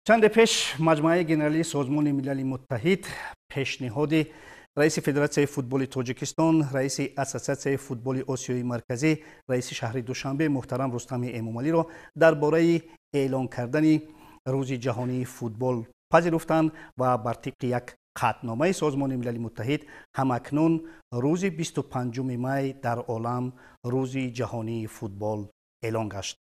Чанде пеш Маҷмӯаи Генералии Созмони Милали Муттаҳид пешниҳоди раиси Федератсияи футболи Тоҷикистон, раиси Ассотсиатсияи футболи Осиёи Марказӣ, раиси шаҳри Душанбе муҳтарам Рустами Эмомалиро дар бораи эълон кардани Рӯзи ҷаҳонии футбол пазируфтанд ва бар тибқи як қатъномаи Созмони Милали Муттаҳид ҳамакнун рӯзи 25 май дар олам Рӯзи ҷаҳонии футбол эълон гашт.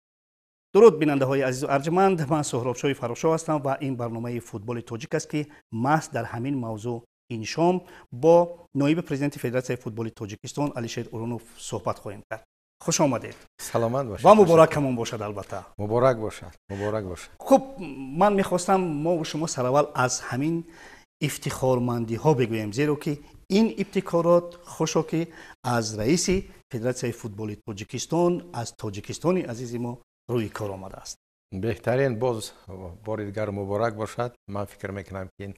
Дуруд, бинандаҳои азизу арҷманд, ман Суҳробшоҳи Фаррухшоҳ ҳастам ва ин барномаи «Футболи тоҷик» аст, ки маҳз дар ҳамин мавзӯъ ин шом бо ноиби президенти Федератсияи футболи Тоҷикистон Алишер Урунов суҳбат хоҳем кард. Хуш омадед. Саломат бошед. Ва муборакамон бошад, албатта. Муборак бошад, муборак бошад. Хуб, ман мехостам мо шумо сараввал аз ҳамин ифтихормандиҳо бигӯем, зеро ки ин ибтикорот хушо ки аз раиси Федератсияи футболи Тоҷикистон, аз Тоҷикистони азизи мо рӯи кор омадааст. Беҳтарин, боз бори дигар муборак бошад. Ман фикр мекунам, ки ин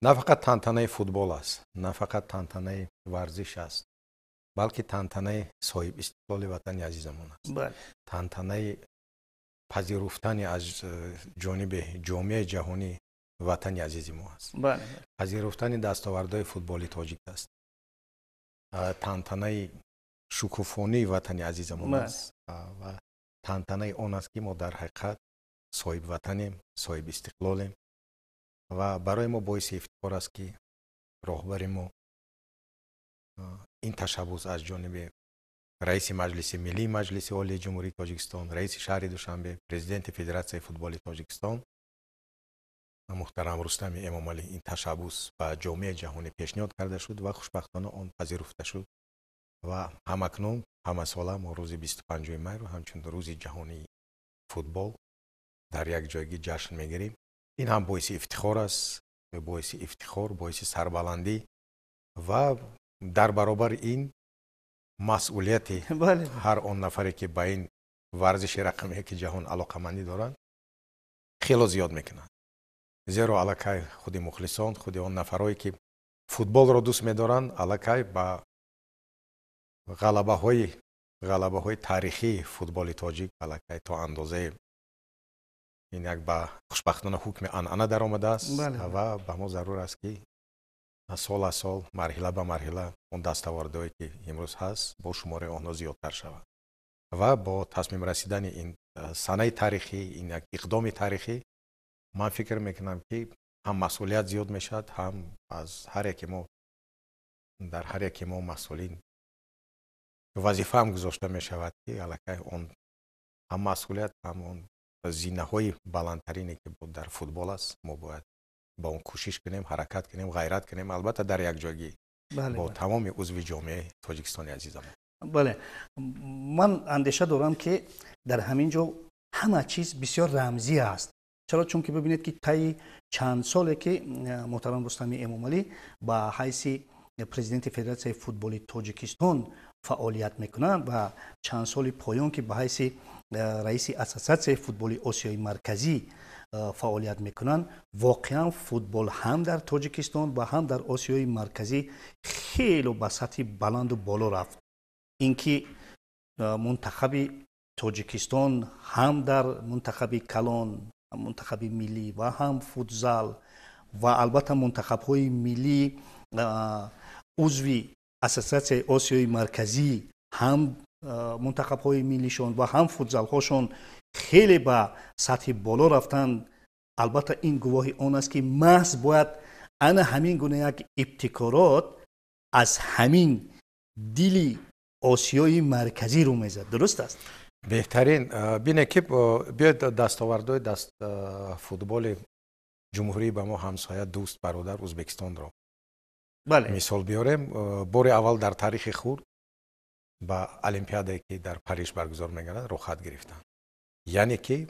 на фақат тантанаи футбол аст, на фақат тантанаи варзиш аст, балки тантанаи соҳиб истиқлоли ватани азизамон аст, тантанаи пазируфтани аз ҷониби ҷомеаи ҷаҳонӣ ватани азизи мо аст, пазируфтани дастовардҳои футболи тоҷик аст, тантанаи шукуфонии ватани азизамон аст ва тантанаи он аст, ки мо дар ҳақиқат соҳиб ватанем, соҳиб истиқлолем. Ва барои мо боиси ифтихор аст, ки роҳбари мо ин ташаббус аз ҷониби раиси Маҷлиси Миллии Маҷлиси Олии Ҷумҳурии Тоҷикистон, раиси шаҳри Душанбе, президенти Федератсияи футболи Тоҷикистон муҳтарам Рустами Эмомалӣ ин ташаббус ба ҷомеаи ҷаҳонӣ пешниҳод карда шуд ва хушбахтона он пазируфта шуд. Ва ҳамакнун ҳамасола мо рӯзи 25 майро ҳамчун Рӯзи ҷаҳонии футбол дар як ҷойгӣ ҷашн мегирем. Ин ҳам боиси ифтихор аст, боиси ифтихор, боиси сарбаландӣ ва дар баробари ин масъулияти ҳар он нафаре, ки ба ин варзиши рақами яки ҷаҳон алоқамандӣ доранд, хело зиёд мекунанд, зеро аллакай худи мухлисон, худи он нафарое, ки футболро дӯст медоранд, аллакай ба ғалабаҳои таърихии футболи тоҷик аллакай то андозаи ин як ба хушбахтона ҳукми анъана даромадааст. Ва ба мо зарур аст, ки сол аз сол, марҳила ба марҳила он дастовардҳое, ки имрӯз ҳаст, бо шумораи онҳо зиёдтар шавад. Ва бо тасмим расидани ин санаи таърихӣ, ин як иқдоми таърихӣ, ман фикр мекунам, ки ҳам масъулият зиёд мешавад, ҳам аз ҳар яке мо, дар ҳар яке мо масъулин вазифаам гузошта мешавад, ки аллакай он ҳам масъулият, ҳам он зинаҳои баландтарине, ки дар футбол аст, мо бояд ба он кӯшиш кунем, ҳаракат кунем, ғайрат кунем, албатта дар якҷойгӣ бо тамоми узви ҷомеаи Тоҷикистони азизамон. Бале, ман андеша дорам, ки дар ҳамин ҷо ҳама чиз бисёр рамзӣ аст. Чаро? Чунки бибинед, ки таи чанд соле, ки муҳтарам Рустами Эмомалӣ ба ҳайси президенти Федератсияи футболи Тоҷикистон фаъолият мекунанд ва чанд соли поён, ки ба ҳайси раиси Ассотсиатсияи футболи Осиёи Марказӣ фаъолият мекунанд, воқеан футбол ҳам дар Тоҷикистон ва ҳам дар Осиёи Марказӣ хело ба сатҳи баланду боло рафт. Ин ки мунтахаби Тоҷикистон ҳам дар мунтахаби калон, мунтахаби миллӣ ва ҳам футзал ва албатта мунтахабҳои миллии узви Ассотсиатсияи Осиёи Марказӣ, ҳам мунтахабҳои миллишон ва ҳам футзалҳошон хеле ба сатҳи боло рафтанд. Албатта, ин гувоҳи он аст, ки маҳз бояд ана ҳамин гуна як ибтикорот аз ҳамин дили Осиёи Марказӣ рӯ мезад. Дуруст аст? Беҳтарин. Бине, ки биёед дастовардҳои даст футболи ҷумҳурии ба мо ҳамсоя, дӯст, бародар Ӯзбекистонро мисол биёрем. Бори аввал дар таърихи худ ба олимпиадае, ки дар Париж баргузор мегардад, роҳхат гирифтанд. Яъне ки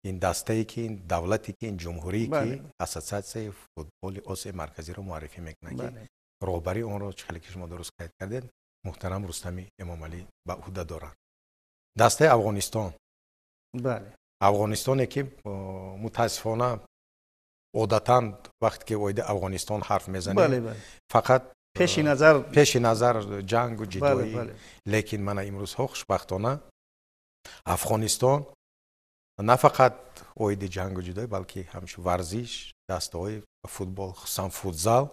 ин дастае, ки ин давлате, ки ин ҷумҳурие, ки Ассотсиатсияи футболи Осиёи Марказиро муаррифӣ мекунад, ки роҳбарии онро, чӣ хеле ки шумо дуруст қайд кардед, муҳтарам Рустами Эмомалӣ ба ӯҳда доранд. Дастаи Афғонистон, Афғонистоне, ки мутаассифона одатан вақте ки оиди Афғонистон ҳарф мезанем, фақат пеши назар пеши назар ҷангу ҷидоӣ, лекин мана имрӯзҳо хушбахтона Афғонистон На фақат оиди ҷангу ҷудоӣ, балки ҳамчун варзиш, дастаҳои футбол, хусусан футзал.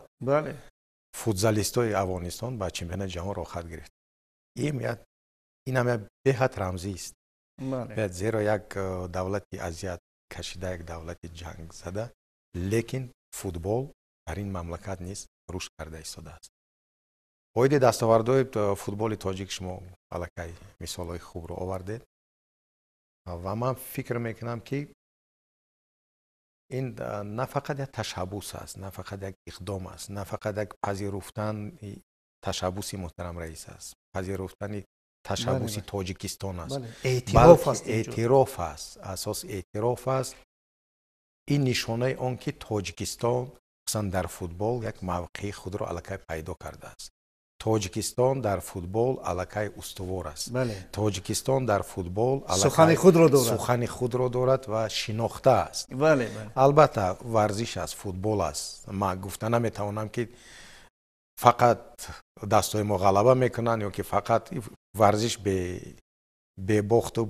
Футзалистои Афғонистон ба чемпионати ҷаҳон роҳхат гирифт. Ин ҳам як беҳад рамзист, зеро як давлати азият кашида, як давлати ҷангзада, лекин футбол дар ин мамлакат низ рушд карда истодааст. Оиди дастовардҳои футболи тоҷик шумо аллакай мисолҳои хубро овардед ва ман фикр мекунам, ки ин на фақат як ташаббус аст, на фақат як иқдом аст, на фақат як пазируфтани ташаббуси муҳтарам раис аст, пазируфтани ташаббуси Тоҷикистон аст, эътироф аст, асос эътироф аст. Ин нишонаи он, ки Тоҷикистон хусусан дар футбол як мавқеи худро аллакай пайдо кардааст. Тоҷикистон дар футбол аллакай устувор аст. Тоҷикистон дар футбол сухани худро дорад, сухани худро дорад ва шинохта аст. Албатта, варзиш аст, футбол аст. Ман гуфта наметавонам, ки фақат дастҳои мо ғалаба мекунанд ё ки фақат варзиш бебохту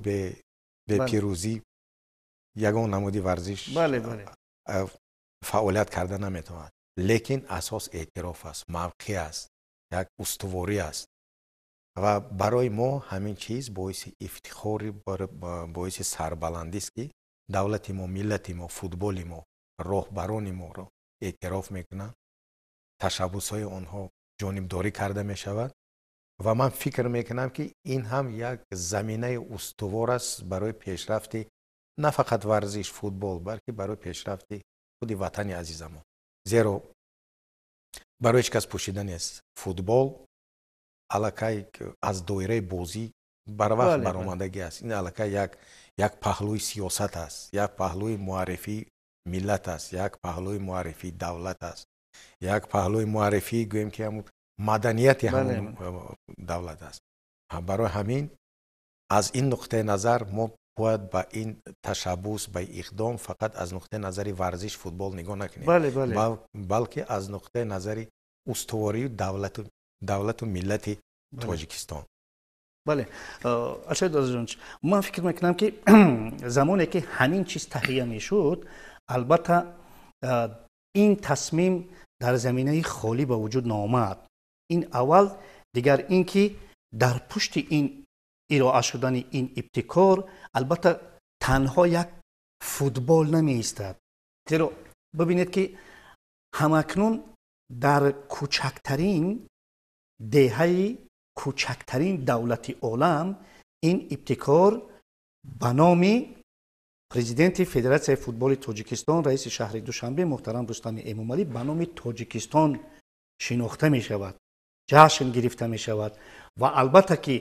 бепирӯзӣ ягон намуди варзиш фаъолият карда наметавонад, лекин асос эътироф аст, мавқеъ аст, як устуворӣ аст ва барои мо ҳамин чиз боиси ифтихори, боиси сарбаландист, ки давлати мо, миллати мо, футболи мо, роҳбарони моро эътироф мекунанд, ташаббусҳои онҳо ҷонибдорӣ карда мешавад. Ва ман фикр мекунам, ки ин ҳам як заминаи устувор аст барои пешрафти на фақат варзиш, футбол, балки барои пешрафти худи ватани азизамон, зеро барои ҳеҷ кас пӯшида нест, футбол аллакай аз доираи бозӣ барвақт баромадагӣ аст. Ин аллакай як паҳлӯи сиёсат аст, як паҳлӯи муаррифии миллат аст, як паҳлӯи муаррифии давлат аст, як паҳлӯи муаррифии, гӯем ки, ҳамун маданияти ҳамун давлат аст. Барои ҳамин аз ин нуқтаи назар мо бояд ба ин ташаббус, ба иқдом фақат аз нуқтаи назари варзиш, футбол нигоҳ накунем, балки аз нуқтаи назари устувории давлату миллати Тоҷикистон. Бале, Алшоид Азизҷонович, ман фикр мекунам, ки замоне ки ҳамин чиз таҳия мешуд, албатта, ин тасмим дар заминаи холӣ ба вуҷуд наомад. Ин аввал, дигар ин ки дар пушти ин ироа шудани ин ибтикор, албатта, танҳо як футбол намеистад, зеро бибинед, ки ҳамакнун дар кӯчактарин деҳаи кӯчактарин давлати олам ин ибтикор ба номи президенти Федератсияи футболи Тоҷикистон, раиси шаҳри Душанбе муҳтарам Рустами Эмомалӣ ба номи Тоҷикистон шинохта мешавад, ҷашн гирифта мешавад. Ва албатта ки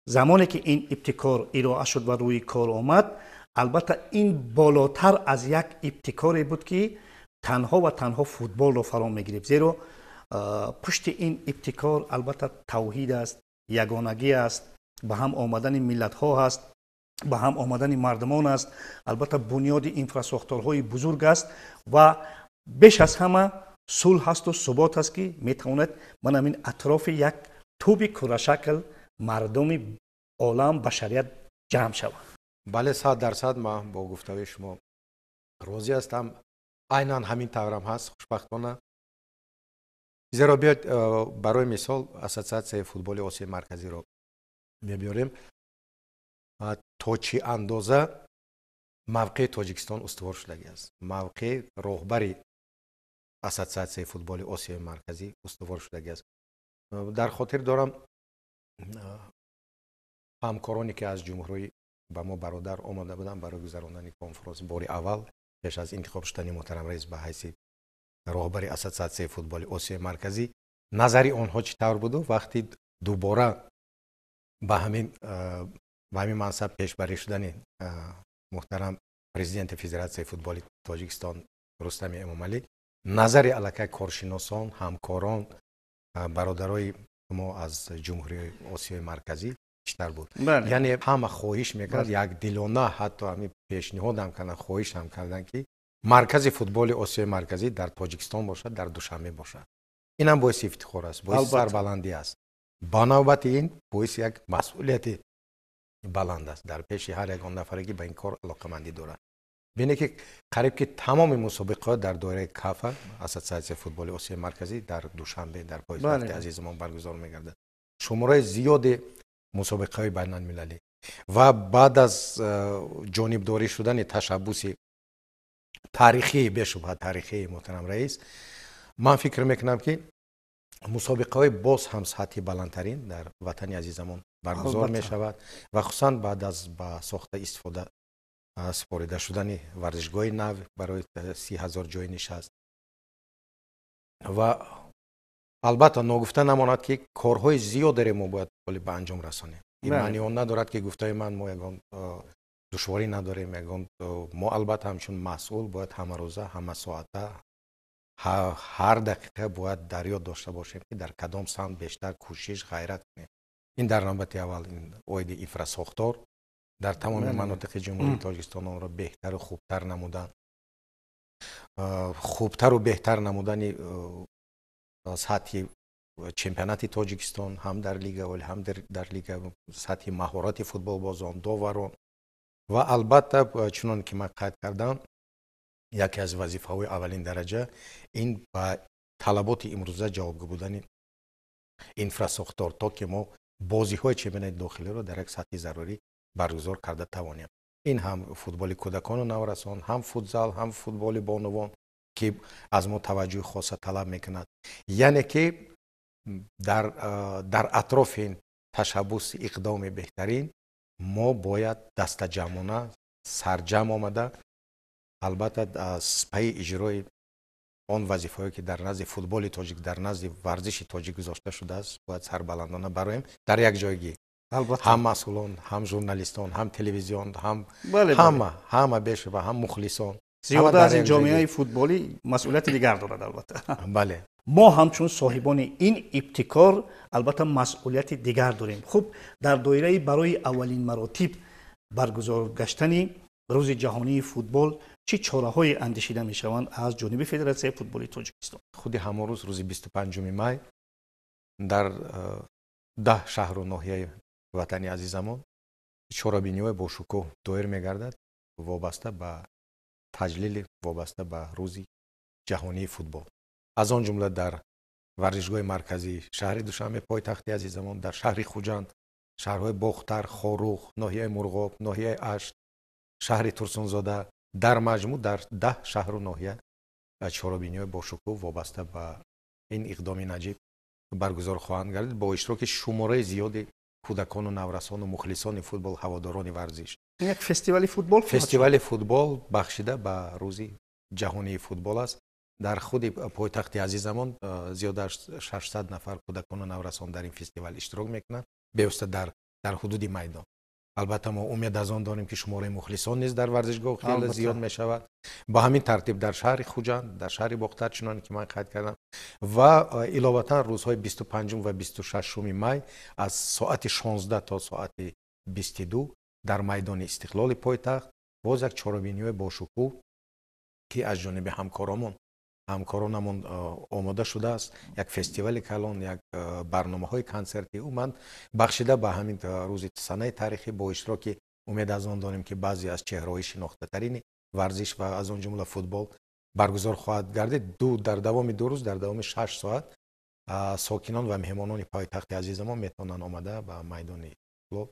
замоне ки ин ибтикор ироа шуд ва рӯи кор омад, албатта, ин болотар аз як ибтикоре буд, ки танҳо ва танҳо футболро фаро мегирифт, зеро пушти ин ибтикор, албатта, тавҳид аст, ягонагӣ аст, ба ҳам омадани миллатҳо аст, ба ҳам омадани мардумон аст, албатта, бунёди инфрасохторҳои бузург аст ва беш аз ҳама сулҳ ҳасту субот аст, ки метавонад ман ҳамин атрофи як тӯби курашакл мардуми олам, башарият ҷамъ шаванд. Бале, 100% ман бо гуфтаҳои шумо розӣ ҳастам. Айнан ҳамин таврам ҳаст, хушбахтона, зеро биёед, барои мисол, Ассотсиатсияи футболи Осиёи Марказиро мебиёрем. То чӣ андоза мавқеи Тоҷикистон устувор шудагӣ аст, мавқеи роҳбари Ассотсиатсияи футболи Осиёи Марказӣ устувор шудагӣ аст. Дар хотир дорам, ҳамкороне, ки аз ҷумҳурии ба мо бародар омада буданд барои гузарондани конфронс бори аввал пеш аз интихоб шудани муҳтарам раис ба ҳайси роҳбари Ассотсиатсияи футболи Осиёи Марказӣ, назари онҳо чӣ тавр буду вақти дубора ба ҳамин мансаб пешбарӣ шудани муҳтарам президенти Федератсияи футболи Тоҷикистон Рустами Эмомалӣ, назари аллакай коршиносон, ҳамкорон, бародарои мо аз ҷумҳурии Осиёи Марказӣ чӣ тавр буд. Яъне ҳама хоҳиш мекард, якдилона ҳатто ҳамин пешниҳодам карданд, хоҳишам карданд, ки маркази футболи Осиёи Марказӣ дар Тоҷикистон бошад, дар Душанбе бошад. Инам боиси ифтихор аст, боиси сарбаландӣ аст, ба навбати ин боиси як масъулияти Баланд аст дар пеши ҳар ягон нафаре, ки ба ин кор алоқамандӣ дорад. Бинед, ки қариб ки тамоми мусобиқаҳо дар доираи КАФА, Ассотсиатсияи футболи Осиёи Марказӣ, дар Душанбе, дар пойтахти азизамон баргузор мегардад. Шумораи зиёди мусобиқаҳои байналмилалӣ ва баъд аз ҷонибдорӣ шудани ташаббуси таърихии, бешубҳа таърихии муҳтарам раис, ман фикр мекунам, ки мусобиқаҳои боз ҳам сатҳи баландтарин дар ватани азизамон баргузор мешавад ва хусусан баъд аз ба сохта истифода супорида шудани варзишгоҳи нав барои 30 000 ҷойи нишаст. Ва албатта, ногуфта намонад, ки корҳои зиёдере мо бояд ҳоли ба анҷом расонем. Ин маъни он надорад, ки гуфтаи ман, мо ягон душворӣ надорем, ягон. Мо албатта ҳамчун масъул бояд ҳамарӯза, ҳамасоата, ҳар дақиқа бояд дар ёд дошта бошем, ки дар кадом самт бештар кӯшиш, ғайрат кунем. Ин дар навбати аввал оиди инфрасохтор дар тамоми манотиқи Ҷумҳурии Тоҷикистон, онро беҳтару хубтар намудан, хубтару беҳтар намудани сатҳи чемпионати Тоҷикистон, ҳам дар лига, ҳам дар лига, сатҳи маҳорати футболбозон, доварон. Ва албатта, чуноне ки ман қайд кардам, яке аз вазифаҳои аввалин дараҷа ин ба талаботи имрӯза ҷавобгӯ будани инфрасохтор, то ки мо бозиҳои чемпионати дохилиро дар як сатҳи зарурӣ баргузор карда тавонем. Ин ҳам футболи кӯдакону наврасон, ҳам футзал, ҳам футболи бонувон, ки аз мо таваҷҷӯҳи хоса талаб мекунад. Яъне ки дар атрофи ин ташаббуси иқдоми беҳтарин мо бояд дастаҷамъона, сарҷамъ омада, албатта, аз пайи иҷрои он вазифаҳое, ки дар назди футболи тоҷик, дар назди варзиши тоҷик гузошта шудааст, бояд сарбаландона бароем дар як ҷойгӣ, ҳам масъулон, ҳам журналистон, ҳам телевизион, ҳам ҳама, ҳама бешуба, ҳам мухлисон. Зиёда аз ин ҷомеаи футболӣ масъулияти дигар дорад, албатта. Бале. Мо ҳамчун соҳибони ин ибтикор, албатта, масъулияти дигар дорем. Хуб, дар доираи барои аввалин маротиб баргузор гаштани Рӯзи ҷаҳонии футбол чӣ чораҳое андешида мешаванд аз ҷониби Федератсияи футболи Тоҷикистон? Худи ҳамон рӯз, рӯзи 25 май, дар 10 шаҳру ноҳияи ватани азизамон чорабиниҳои бошукӯҳ доир мегардад, вобаста ба таҷлили, вобаста ба Рӯзи ҷаҳонии футбол. Аз он ҷумла дар варзишгоҳи марказии шаҳри Душанбе, пойтахти азизамон, дар шаҳри Хуҷанд, шаҳрҳои Бохтар, Хоруғ, ноҳияи Мурғоб, ноҳияи Ашт, шаҳри Турсунзода, дар маҷмӯъ дар 10 шаҳру ноҳия чорабиниҳои бошукӯҳ вобаста ба ин иқдоми наҷиб баргузор хоҳанд гардид бо иштироки шумораи зиёди кӯдакону наврасону мухлисони футбол, ҳаводорони варзиш. Як фестивали футбол. Фестивали футбол бахшида ба Рӯзи ҷаҳонии футбол аст. Дар худи пойтахти азизамон зиёда аз 600 нафар кӯдакону наврасон дар ин фестивал иштирок мекунанд, бевосита дар ҳудуди майдон. Албатта, мо умед аз он дорем, ки шумораи мухлисон низ дар варзишгоҳ хеле зиёд мешавад. Ба ҳамин тартиб дар шаҳри Хуҷанд, дар шаҳри Бохтар, чуноне ки ман қайд кардам. Ва иловатан рӯзҳои 25 ва 26 май аз соати 16 то соати 22 дар майдони Истиқлоли пойтахт боз як чорабиниҳои бошукӯҳ, ки аз ҷониби ҳамкоронамон омода шудааст, як фестивали калон, як барномаҳои консертӣ умуман бахшида ба ҳамин рӯзи санаи таърихӣ бо иштироки, умед аз он дорем, ки баъзе аз чеҳраҳои шинохтатарини варзиш ва аз он ҷумла футбол баргузор хоҳад гардид. Дар давоми 2 рӯз, дар давоми 6 соат сокинон ва меҳмонони пойтахти азизамон метавонанд омада ба майдони Истиқлол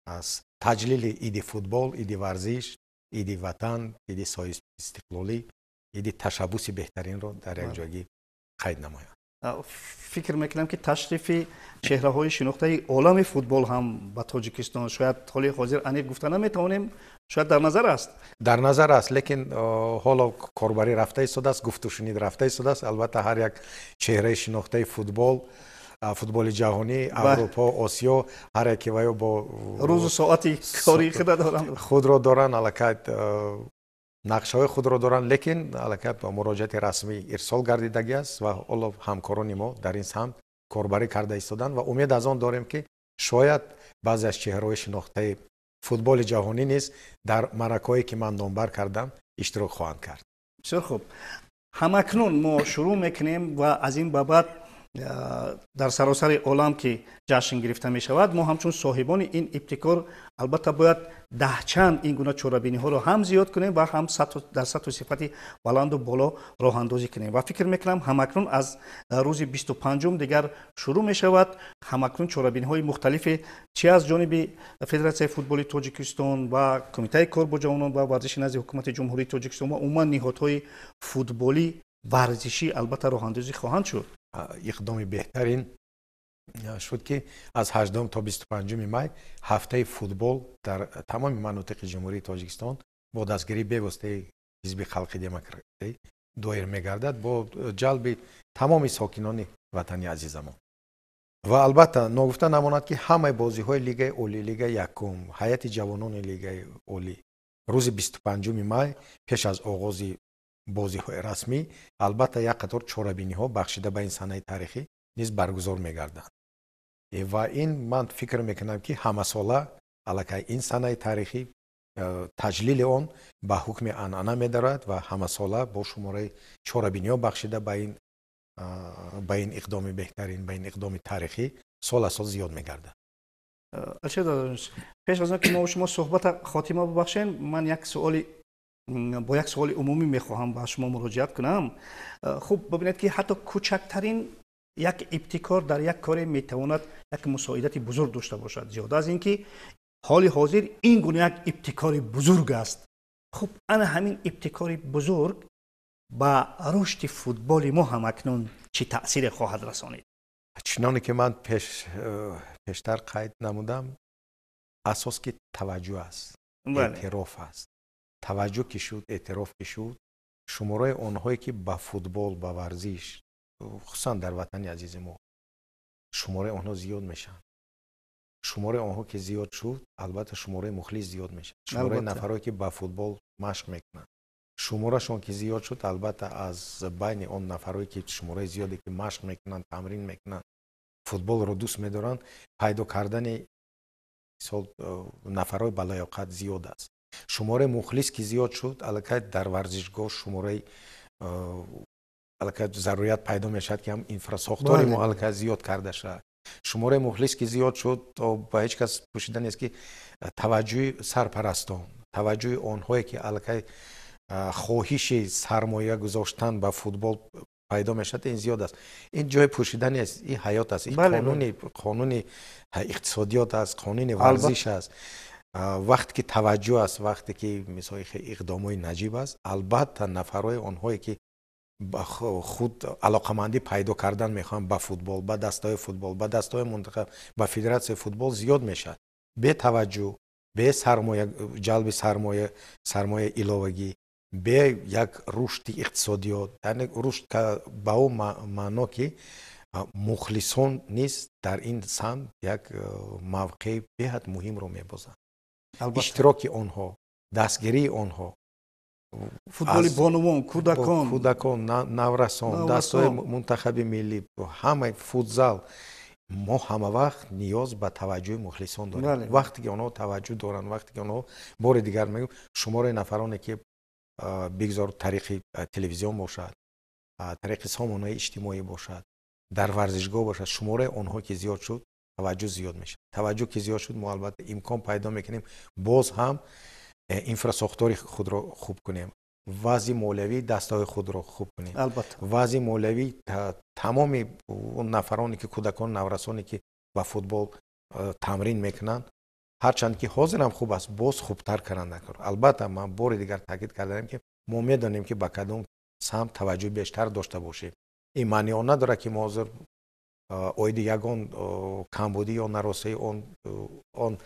аз таҷлили иди футбол, иди варзиш, иди ватан, иди соҳибистиқлолӣ, иди ташаббуси беҳтаринро дар як ҷойгӣ қайд намоянд. Фикр мекунам, ки ташрифи чеҳраҳои шинохтаи олами футбол ҳам ба Тоҷикистон, шояд ҳоли ҳозир аниқ гуфта наметавонем, шояд дар назар аст. Дар назар аст, лекин ҳоло корбарӣ рафта истодааст, гуфтушунид рафта истодааст. Албатта, ҳар як чеҳраи шинохтаи футбол, футболи ҷаҳонӣ, Аврупо, Осиё, ҳар яке ваё бо рӯзу соати кори худа доранд. Худро доранд, аллакай нақшаҳои худро доранд, лекин аллакай муроҷиати расмӣ ирсол гардидагӣ аст ва ҳоло ҳамкорони мо дар ин самт корбарӣ карда истоданд ва умед аз он дорем, ки шояд баъзе аз чеҳраҳои шинохтаи футболи ҷаҳонӣ низ дар маъракаҳое, ки ман номбар кардам, иштирок хоҳанд кард. Бисёр хуб. Ҳамакнун мо шурӯъ мекунем ва аз ин ба баъд Дар саросари олам ки ҷашн гирифта мешавад, мо ҳамчун соҳибони ин ибтикор албатта бояд даҳчанд ин гуна чорабиниҳоро ҳам зиёд кунем ва ҳам дар сатҳу сифати баланду боло роҳандозӣ кунем. Ва фикр мекунам, ҳамакнун аз рӯзи 25-ум дигар шурӯъ мешавад. Ҳамакнун чорабиниҳои мухталифе чи аз ҷониби Федератсияи футболи Тоҷикистон ва Кумитаи кор бо ҷавонон ва варзиши назди Ҳукумати Ҷумҳурии Тоҷикистон ва умуман ниҳодҳои футболӣ варзишӣ албатта роҳандозӣ хоҳанд шуд. Иқдоми беҳтарин шуд, ки аз 8 то 25 май ҳафтаи футбол дар тамоми манотиқи Ҷумҳурии Тоҷикистон бо дастгирии бевоситаи Ҳизби Халқи Демократӣ доир мегардад бо ҷалби тамоми сокинони ватани азизамон. Ва албатта ногуфта намонад, ки ҳамаи бозиҳои Лигаи Олӣ, Лигаи якум, ҳайати ҷавонони Лигаи Олӣ рӯзи 25 май пеш аз оғози бозиҳои расмӣ албатта як қатор чорабиниҳо бахшида ба ин санаи таърихӣ низ баргузор мегарданд. Ва ин ман фикр мекунам, ки ҳамасола аллакай ин санаи таърихӣ, таҷлили он ба ҳукми анъана медарад ва ҳамасола бо шумораи чорабиниҳо бахшида ба ин иқдоми беҳтарин, ба ин иқдоми таърихӣ сол аз сол зиёд мегардад. Алишер, пеш аз он ки мо шумо суҳбата хотима бубахшем, ман як суоли бо як суоли умумӣ мехоҳам ба шумо муроҷиат кунам. Хуб, бибинед, ки ҳатто кӯчактарин як ибтикор дар як коре метавонад як мусоидати бузург дошта бошад, зиёда аз ин ки ҳоли ҳозир ин гуна як ибтикори бузург аст. Хуб, ана ҳамин ибтикори бузург ба рушди футболи мо ҳамакнун чӣ таъсире хоҳад расонид? Чуноне ки ман пештар қайд намудам, асос ки таваҷҷӯҳ аст, эътироф аст. Таваҷҷӯҳ ки шуд, эътироф ки шуд, шумораи онҳое ки ба футбол, ба варзиш, хусусан дар ватани азизи мо, шумораи онҳо зиёд мешаванд. Шумораи онҳо ки зиёд шуд, албатта шумораи мухлис зиёд мешавад, шумораи нафарое ки ба футбол машқ мекунанд шуморашон ки зиёд шуд, албатта аз байни он нафарое ки шумораи зиёде ки машқ мекунанд, тамрин мекунанд, футболро дӯст медоранд, пайдо кардани мисол нафарҳои балаёқат зиёд аст. Шумораи мухлис ки зиёд шуд, аллакай дар варзишгоҳ шумораи аллакай зарурият пайдо мешавад, ки ҳам инфрасохтори мо аллакай зиёд карда шавад. Шумораи мухлис ки зиёд шуд, то ба ҳеҷ кас пӯшида нест, ки таваҷҷӯҳи сарпарастон, таваҷҷӯҳи онҳое ки аллакай хоҳиши сармоя гузоштан ба футбол пайдо мешавад, ин зиёд аст. Ин ҷои пӯшида нест, ин ҳаёт аст, ин қонуни иқтисодиёт аст, қонуни варзиш аст. Вақте ки таваҷҷӯҳ аст, вақте ки мисоли иқдомҳои наҷиб аст, албатта нафарҳои онҳое ки худ алоқамандӣ пайдо кардан мехоҳанд ба футбол, ба дастаҳои футбол, ба дастаҳои мунтахаб, ба федератсияи футбол зиёд мешавад. Бе таваҷҷӯҳ, бе сармоя, ҷалби сармояи иловагӣ, бе як рушди иқтисодиёт, яъне рушд ба он маъно, ки мухлисон низ дар ин самт як мавқеи беҳад муҳимро мебозанд. Иштироки онҳо, дастгирии онҳо. Футболи бонувон, кӯдакон. Кӯдакон, наврасон, дастаҳои мунтахаби миллӣ, ҳамаи футзал. Мо ҳама вақт ниёз ба таваҷҷӯҳи мухлисон дорем. Вақте ки онҳо таваҷҷӯҳ доранд, вақте ки онҳо, бори дигар мегӯм, шумораи нафароне ки бигзор тариқи телевизион бошад, тариқи сомонаи иҷтимоӣ бошад, дар варзишгоҳ бошад, шумораи онҳо ки зиёд шуд, таваҷҷӯҳ зиёд мешавад. Таваҷҷӯҳ ки зиёд шуд, мо албатта имкон пайдо мекунем боз ҳам инфрасохтори худро хуб кунем, вазъи молиявии дастаҳои худро хуб кунем, вазъи молиявии тамоми он нафароне ки, кӯдакон, наврасоне ки ба футбол тамрин мекунанд, ҳарчанд ки ҳозирам хуб аст, боз хубтар кардан. Албатта ман бори дигар таъкид кардаам, ки мо медонем, ки ба кадом самт таваҷҷӯҳи бештар дошта бошем. Ин маъни он надорад, ки мо ҳозир оиди ягон камбудӣ ё наросаи он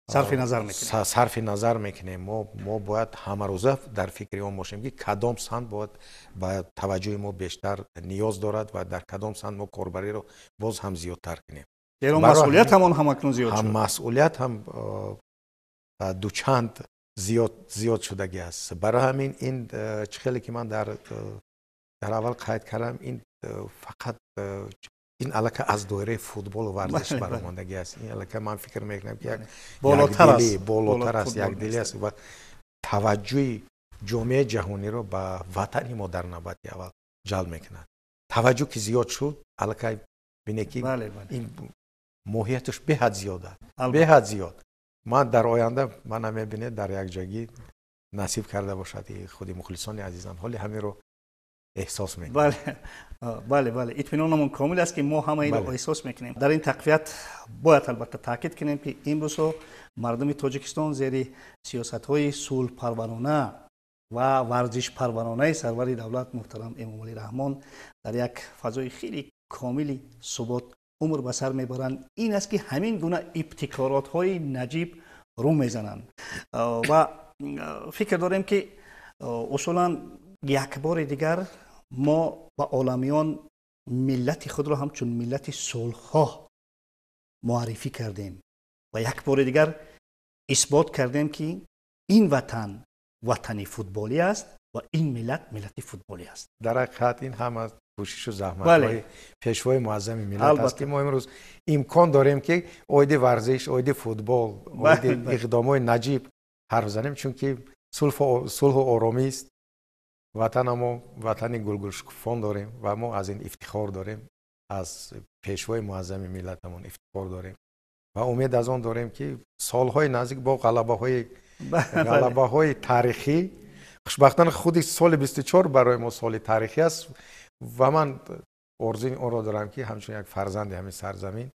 сарфи назар мекунем. Сарфи назар мекунем. Мо бояд ҳамарӯза дар фикри он бошем, ки кадом самт бояд ба таваҷҷӯҳи мо бештар ниёз дорад ва дар кадом самт мо корбариро боз ҳам зиёдтар кунем. Зеро масъулият ҳамон ҳамакнун зиёд шуд. Масъулият ҳам дучанд зиёд шудагӣ аст. Барои ҳамин ин чӣ хеле ки ман дар аввал қайд кардам, ин фақат ин аллакай аз доираи футболу варзиш баромадагӣ аст. Ин аллакай ман фикр мекунам, ки як болотар аст, якдилӣ аст ва таваҷҷӯҳи ҷомеаи ҷаҳониро ба ватани мо дар навбати аввал ҷалб мекунад. Таваҷҷӯҳ ки зиёд шуд, аллакай бинед, ки ин моҳияташ беҳад зиёд аст, беҳад зиёд. Ман дар оянда мана мебинед, дар якҷоягӣ насиб карда бошад, худи мухлисони азизам ҳоли ҳаминро эҳсос мекунем. Бале, итминонамон комил аст, ки мо ҳама инро эҳсос мекунем. Дар ин тақвият бояд албатта таъкид кунем, ки имрӯзҳо мардуми Тоҷикистон зери сиёсатҳои сулҳпарварона ва варзишпарваронаи сарвари давлат муҳтарам Эмомалӣ Раҳмон дар як фазои хеле комили субот умр ба сар мебаранд. Ин аст, ки ҳамин гуна ибтикоротҳои наҷиб рӯ мезананд ва фикр дорем, ки усулан як бори дигар мо ба оламиён миллати худро ҳамчун миллати сулҳхоҳ муаррифӣ кардем ва як бори дигар исбот кардем, ки ин ватан ватани футболӣ аст ва ин миллат миллати футболӣ аст. Дар ҳақиқат, ин ҳама кӯшишу заҳматҳои пешвои муаззами миллат аст, ки мо имрӯз имкон дорем, ки оиди варзиш, оиди футбол, оиди иқдомҳои наҷиб ҳарф занем, чунки сулҳу оромист ватанамо, ватани гулгулшукуфон дорем ва мо аз ин ифтихор дорем, аз пешвои муаззами миллатамон ифтихор дорем ва умед аз он дорем, ки солҳои наздик бо ғалабаҳои таърихӣ. Хушбахтона, худи соли 24 барои мо соли таърихӣ аст ва ман орзуи онро дорам, ки ҳамчун як фарзанди ҳамин сарзамин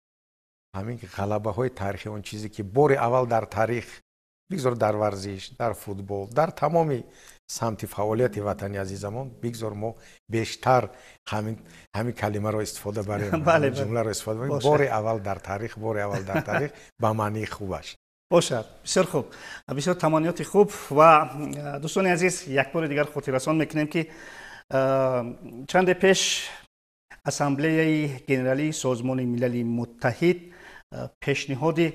ҳамин ғалабаҳои таърихӣ, он чизе ки бори аввал дар таърих, бигзор дар варзиш, дар футбол, дар тамоми самти фаъолияти ватани азизамон, бигзор мо бештар ҳамин калимаро истифода барем, ҷумларо истифода барем: бори аввал дар таърих, бори аввал дар таърих ба маънии хубаш. Бошад, бисёр хуб, бисёр таманниёти хуб. Ва дӯстони азиз, як бори дигар хотиррасон мекунем, ки чанде пеш Ассамблеяи Генералии Созмони Милали Муттаҳид пешниҳоди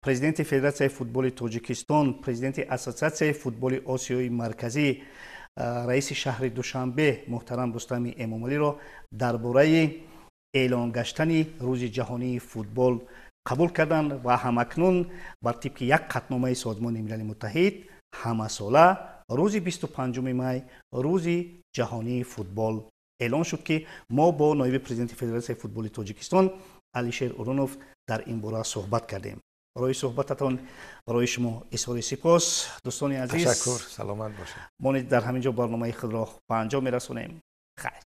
президенти Федератсияи футболи Тоҷикистон, президенти Ассотсиатсияи футболи Осиёи Марказӣ, раиси шаҳри Душанбе муҳтарам Рустами Эмомалиро дар бораи эълон гаштани Рӯзи ҷаҳонии футбол қабул карданд ва ҳамакнун бар тибқи як қатъномаи Созмони Милали Муттаҳид ҳамасола рӯзи 25 май Рӯзи ҷаҳонии футбол эълон шуд, ки мо бо ноиби президенти Федератсияи футболи Тоҷикистон Алишер Урунов дар ин бора суҳбат кардем. Барои суҳбататон барои шумо изҳори сипос. Дӯстони азиз, ташаккур, саломат бошед. Мо низ дар ҳамин ҷо барномаи худро ба анҷом мерасонем. Хайр.